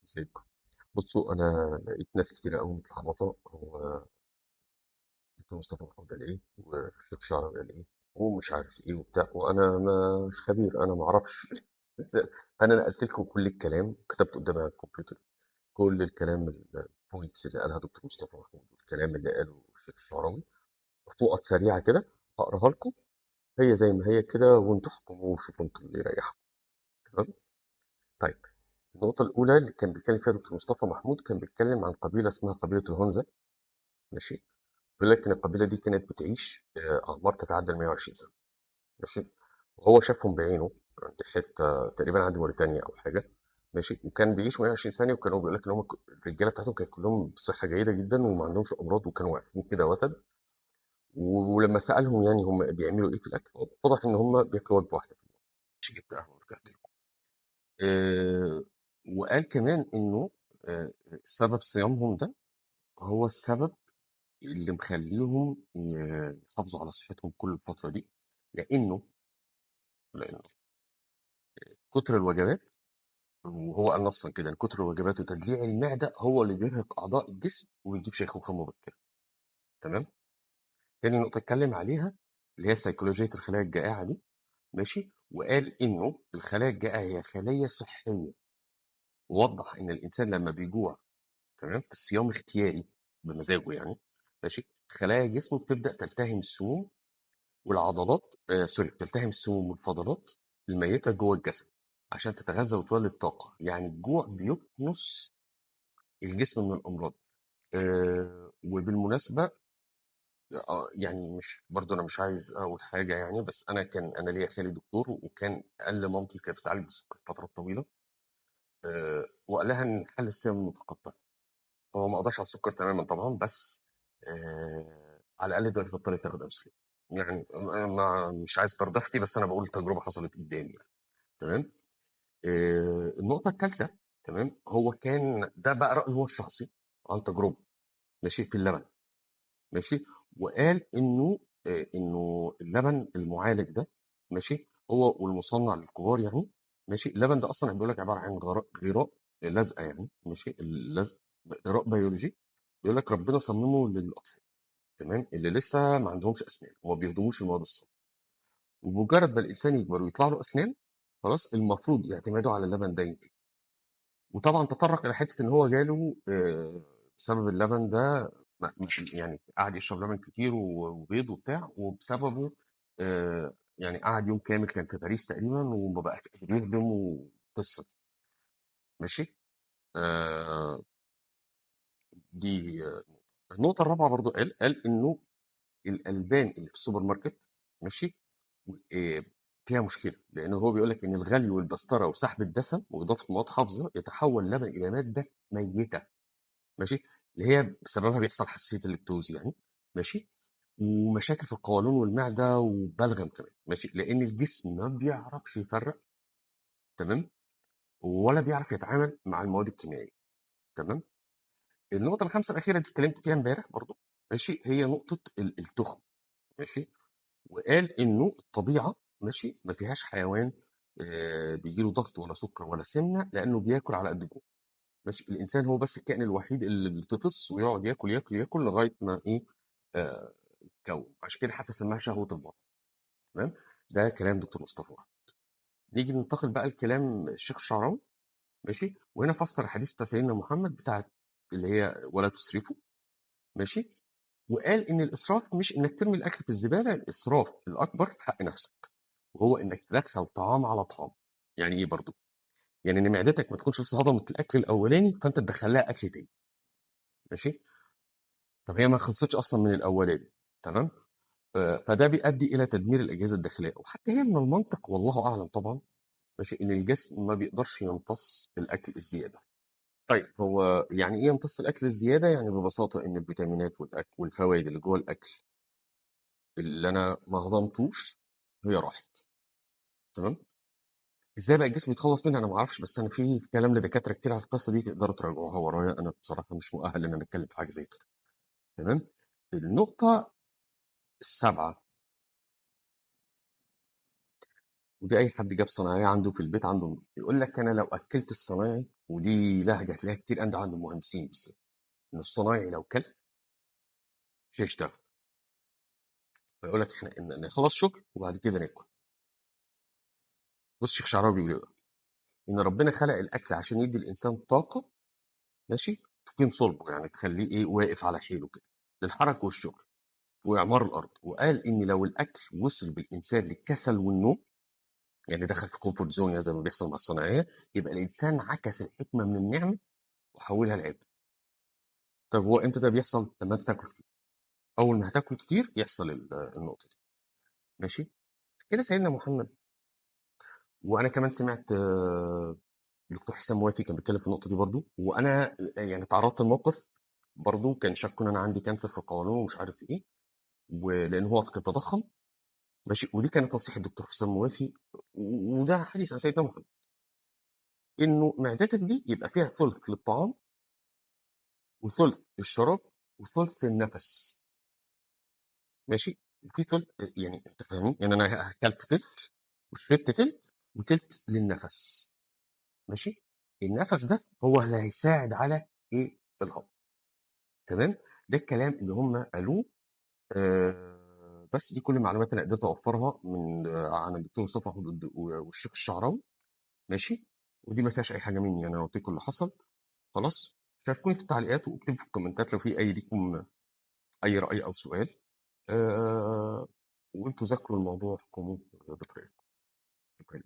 ازيكم؟ بصوا، انا لقيت ناس كتير قوي متلخبطه. هو دكتور مصطفى محمود قال ايه والشيخ شعراوي قال ايه ومش عارف ايه وبتاع، وانا مش خبير، انا ما اعرفش. انا نقلت لكم كل الكلام، كتبت قدامي على الكمبيوتر كل الكلام، ال points اللي قالها دكتور مصطفى محمود والكلام اللي قاله الشيخ الشعراوي، فقط سريعة كده هقراها لكم، هي زي ما هي كده، وانتوا احكموا وشوفوا انتوا اللي يريحكم. تمام؟ طيب، النقطة الأولى اللي كان بيتكلم فيها دكتور مصطفى محمود كان بيتكلم عن قبيلة اسمها قبيلة الهونزا، ماشي؟ بيقول لك إن القبيلة دي كانت بتعيش أعمار تتعدى ال 120 سنة، ماشي؟ وهو شافهم بعينه عند حتة تقريبا عند موريتانيا أو حاجة، ماشي؟ وكان بيعيشوا 120 سنة، وكانوا بيقول لك إن هم الرجالة بتاعتهم كانت كلهم بصحة جيدة جدا وما عندهمش أمراض، وكانوا واقفين كده وتد. ولما سألهم يعني هم بيعملوا إيه في الأكل، اتضح إن هم بياكلوا وجبة واحدة. ماشي، جبت قهوة ورجعت لكم. وقال كمان إنه سبب صيامهم ده هو السبب اللي مخليهم يحافظوا على صحتهم كل الفترة دي، لأنه كتر الوجبات، وهو قال نصا كده إن كتر الوجبات وتدليع المعدة هو اللي بيرهق أعضاء الجسم وبيجيب شيخوخة مبكرة. تمام؟ تاني نقطة اتكلم عليها اللي هي سيكولوجية الخلايا الجائعة دي، ماشي؟ وقال إنه الخلايا الجائعة هي خلية صحية، ووضح إن الإنسان لما بيجوع، تمام، في الصيام اختياري بمزاجه يعني، ماشي، خلايا جسمه بتبدأ تلتهم السموم والعضلات، سوري، بتلتهم السموم والفضلات الميتة جوه الجسد عشان تتغذى وتولد طاقة. يعني الجوع بيكنس الجسم من الأمراض. وبالمناسبة، يعني مش برضه أنا مش عايز أقول حاجة يعني، بس أنا ليا خالي دكتور، وكان قال لمامتي كانت بتعالج بالسكر فترة طويلة، وقال لها إن حل الصيام المتقطع. هو ما قضاش على السكر تماما طبعا، بس على الأقل دلوقتي بطلت تاخد أنسولين. يعني أنا مش عايز برضه أفتي، بس أنا بقول تجربة حصلت قدامي يعني. تمام؟ النقطة الثالثة، تمام، هو كان ده بقى رأيه هو الشخصي عن تجربة، ماشي، في اللبن، ماشي، وقال إنه اللبن المعالج ده، ماشي، هو والمصنع للكبار يعني، ماشي، اللبن ده أصلاً بيقول لك عبارة عن غراء لزقة يعني، ماشي، اللزق غراء بيولوجي، بيقول لك ربنا صممه للأطفال، تمام، اللي لسه ما عندهمش أسنان وما بيهضموش المواد الصلبة، وبمجرد ما الإنسان يكبر ويطلع له أسنان خلاص المفروض يعتمدوا على اللبن ده ينتهي. وطبعا تطرق إلى حتة إن هو جاله، بسبب اللبن ده، يعني قعد يشرب لبن كتير وبيض وبتاع، وبسببه، يعني قعد يوم كامل كان في باريس تقريبا وما بقاش قادر يهضم وقصة، ماشي. دي النقطة الرابعة برضو قال إنه الألبان اللي في السوبر ماركت، ماشي، فيها مشكلة، لأنه هو بيقول لك إن الغلي والبسترة وسحب الدسم وإضافة مواد حافظة يتحول اللبن إلى مادة ميتة، ماشي، اللي هي بسببها بيحصل حساسية اللاكتوز يعني، ماشي، ومشاكل في القولون والمعدة وبلغم كمان، ماشي، لأن الجسم ما بيعرفش يفرق، تمام، ولا بيعرف يتعامل مع المواد الكيميائية. تمام. النقطة الخامسة الأخيرة اللي اتكلمت فيها امبارح برضو، ماشي، هي نقطة التخم، ماشي، وقال إنه الطبيعة، ماشي، ما فيهاش حيوان، بيجيله ضغط ولا سكر ولا سمنة، لأنه بياكل على قد جوعه، ماشي. الإنسان هو بس الكائن الوحيد اللي بيتفص ويقعد ياكل ياكل ياكل لغاية ما إيه، يتكون، عشان كده حتى سماها شهوة البطن. تمام، ده كلام دكتور مصطفى محمود. نيجي ننتقل بقى لكلام الشيخ الشعراوي، ماشي، وهنا فسر الحديث بتاع سيدنا محمد بتاع اللي هي ولا تسرفوا، ماشي، وقال إن الإسراف مش إنك ترمي الأكل في الزبالة، الإسراف الأكبر في حق نفسك، وهو إنك تدخل طعام على طعام. يعني إيه برضو؟ يعني إن معدتك ما تكونش لسه هضمت الأكل الأولاني فأنت تدخل لها أكل تاني، ماشي، طب هي ما خلصتش أصلا من الأولاني، تمام، فده بيؤدي إلى تدمير الأجهزة الداخلية. وحتى هي من المنطق والله أعلم طبعا، ماشي، إن الجسم ما بيقدرش يمتص الأكل الزيادة. طيب هو يعني إيه يمتص الأكل الزيادة؟ يعني ببساطة إن الفيتامينات والأكل والفوائد اللي جوه الأكل اللي أنا ما هضمتوش هي راحت. تمام؟ إزاي بقى الجسم يتخلص منها؟ أنا ما أعرفش، بس أنا في كلام لدكاترة كتير على القصة دي تقدروا تراجعوها ورايا، أنا بصراحة مش مؤهل إن أنا أتكلم في حاجة زي كده. تمام؟ النقطة السابعة، ودي أي حد جاب صنايعي عنده في البيت عنده يقول لك أنا لو أكلت الصنايعي ودي لهجه هتلاقيها كتير عند المهندسين بالذات، ان الصنايعي لو كل مش هيشتغل، فيقول لك احنا نخلص شغل وبعد كده ناكل. بص الشيخ شعراوي بيقول ايه؟ ان ربنا خلق الاكل عشان يدي الانسان طاقة، ماشي، تقيم صلبه، يعني تخليه ايه، واقف على حيله كده للحركة والشغل واعمار الارض. وقال ان لو الاكل وصل بالانسان للكسل والنوم، يعني دخل في comfort zone زي ما بيحصل مع الصناعية، يبقى الانسان عكس الحكمة من النعمة وحولها لعبء. طب هو امتى ده بيحصل؟ لما انت تاكل كتير. اول ما هتاكل كتير يحصل النقطة دي، ماشي كده. سيدنا محمد، وانا كمان سمعت الدكتور حسام موافي كان بيتكلم في النقطة دي برضو، وانا يعني تعرضت لموقف برضو كان شك ان انا عندي cancer في القولون ومش عارف ايه، ولان هو كان تضخم، ماشي. ودي كانت نصيحة الدكتور حسام موافي، وده حديث عن سيدنا محمد، انه معدتك دي يبقى فيها ثلث للطعام وثلث للشراب وثلث للنفس، ماشي. وفي ثلث، يعني انت فاهمين، يعني انا اكلت ثلث وشربت ثلث وثلث للنفس، ماشي. النفس ده هو اللي هيساعد على ايه؟ الهضم، تمام. ده الكلام اللي هم قالوه. بس دي كل المعلومات اللي قدرت اوفرها من عن الدكتور مصطفى محمود والشيخ الشعراوي، ماشي. ودي ما فيهاش اي حاجة مني، انا قلت لكم اللي حصل خلاص. شاركوني في التعليقات واكتبوا في الكومنتات لو في اي ليكم اي راي او سؤال، وانتوا ذاكروا الموضوع في الكومنت بطريقتكم. شكرا.